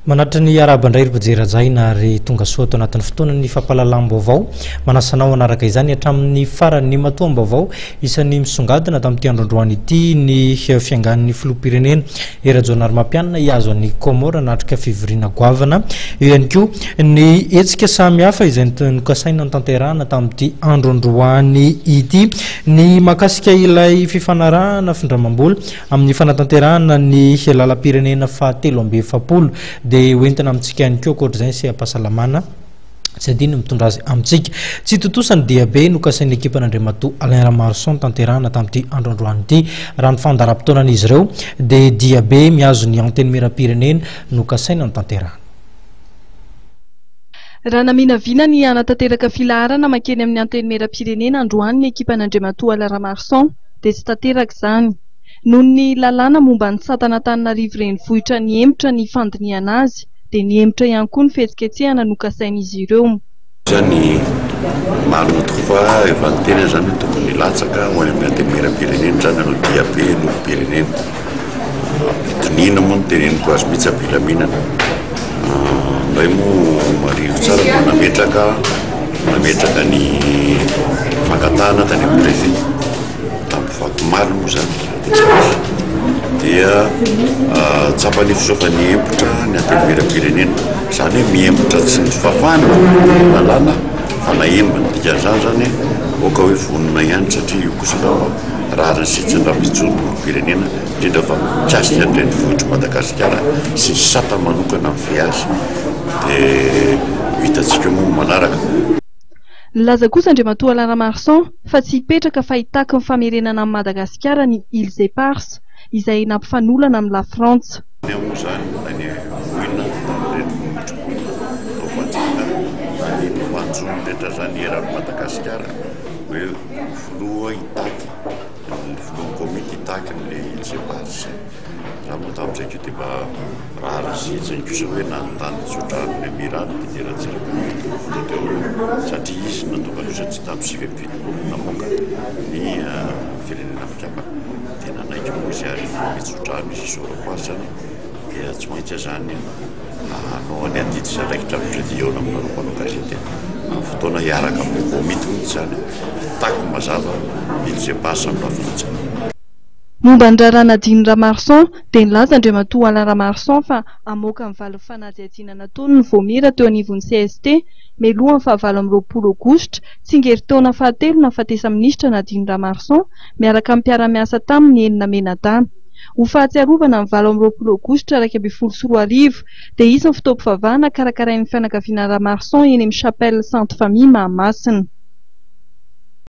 Manatitra ny arahaba indray ry mpijery hajaina ary tonga soa ato anatin'ny fotoanan'ny fampahalalam-baovao. Manasa anao hanaraka izany hatramin'ny farany. Ny matoam-baovao isan'ny misongadina tamin'ity andro androany ity ny fiangan'ny filoham-pirenena Hery Rajaonarimampianina hihazo an'i Comores hanatrika fivoriana goavana. Eo ihany koa ny hetsika samihafa izay nokasaina notanterahana tamin'ity andro androany ity. Ny mahakasika ilay fifanarahana findramam-bola Amin'ny fanatanterahana ny lalam-pirenena fahatelo 43 dia hoentina amintsika ihany koa ankoatr'izay ny seha-pahasalamana tsy adino ny mitondra azy amintsika. Tsy tontosa ny diabe nokasain'ny ekipan'Andriamatoa Alain Ramaroson tanterahana tamin'ity andro androany ity. Raha ny fandaharam-potoanan'izy ireo dia diabe mihazo ny Antenimierampirenena no kasaina notanterahana. Raha naminavina ny hanatanteraka filaharana mankeny amin'ny Antenimierampirenena androany ny ekipan'Andriamatoa Alain Ramaroson dia tsy tanteraka izany. Noho ny lalàna momba ny satan'Antananarivo Renivohitra nihemotra ny fandinihana azy dia nihemotra ihany koa ny fihetsiketsehana nokasain'izy ireo. Izany marina tokoa fa efa niteny aho izany hoe tokony hilatsaka ho any amin'ny Antenimierampirenena izany hanao diabe ny olom-pirenena. Ampitoniana moa no teneniko azy mihitsy, am-pilaminana. Indray moa mariho tsara fa nametraka nametraka ny fangatahana tany amin'ny préfet tamin'ny faha-omaly moa izany dia tsapan'ny filoha fa nihemotra ny antenimierampirenena, izany hoe mihemotra tsy nofafana ny lalàna fa nahembona, dikan'izany izany aoka hoe vonona ihany satria io kosa angamba rariny sy hitsiny raha mijoro ny olom-pirenena indrindra fa mikasika ny renivohitr'i Madagasikara sy ny sata manokana mifehy azy dia ho hitantsika eo moa ny manaraka. Nilaza kosa Andriamatoa Alain Ramaroson fa tsy hipetraka fa hitaky ny famerenana amin'i Madagasikara ny Îles Éparses izay nampifanolana amin'i Lafrantsa. Ny ahy moa izany any Vohina tamin'ny renivohitr'i Boina tao Majunga any ny mpanjono rehetra izany eran'i Madagasikara hoe filoha hitaky ny filohan'ny komity hitaky an'ilay Îles Éparses. Za moa tamin'izay koa dia mba rariny sy hitsiny kosa hoe nanontany tsodrano ny amiraly Didier Ratsiraka filoha teo aloha satria izy no natonga an'io satria tamin'ny 79 no namoaka ny firenena mikambana dia nanaiky moa izy ary nanome tsodrano izy isaorako azy izany dia tsy maintsy aho izany hanao ny adidy sy andraikitra amin'ny jeudi hihaona aminareo mpanao gazety amin'ny fotoana hiaraka amin'ny komity mihitsy izany hitaky mazava îles Éparses amin'ny Lafrantsa. Momba ny raharaha Nadine Ramaroson dia nilaza Andriamatoa Alain Ramaroson fa hamoaka ny valin'ny fanadihadiana nataony ny Voamira teo anivon'ny cst mialohan'ny faha 28 aogositra, tsingerin-taona fahatelo nahafatesan'ny minisitra Nadine Ramaroson miaraka amin'ny mpiara-miasa taminy enina mianadahy. Ho fahatsiarovana ny 28 aogositra 2011 dia hisy ny fotoam-pivavahana karakarain'ny fianakaviana Ramaroson eny amin'ny Chapelle Sainte Famille Mahamasina.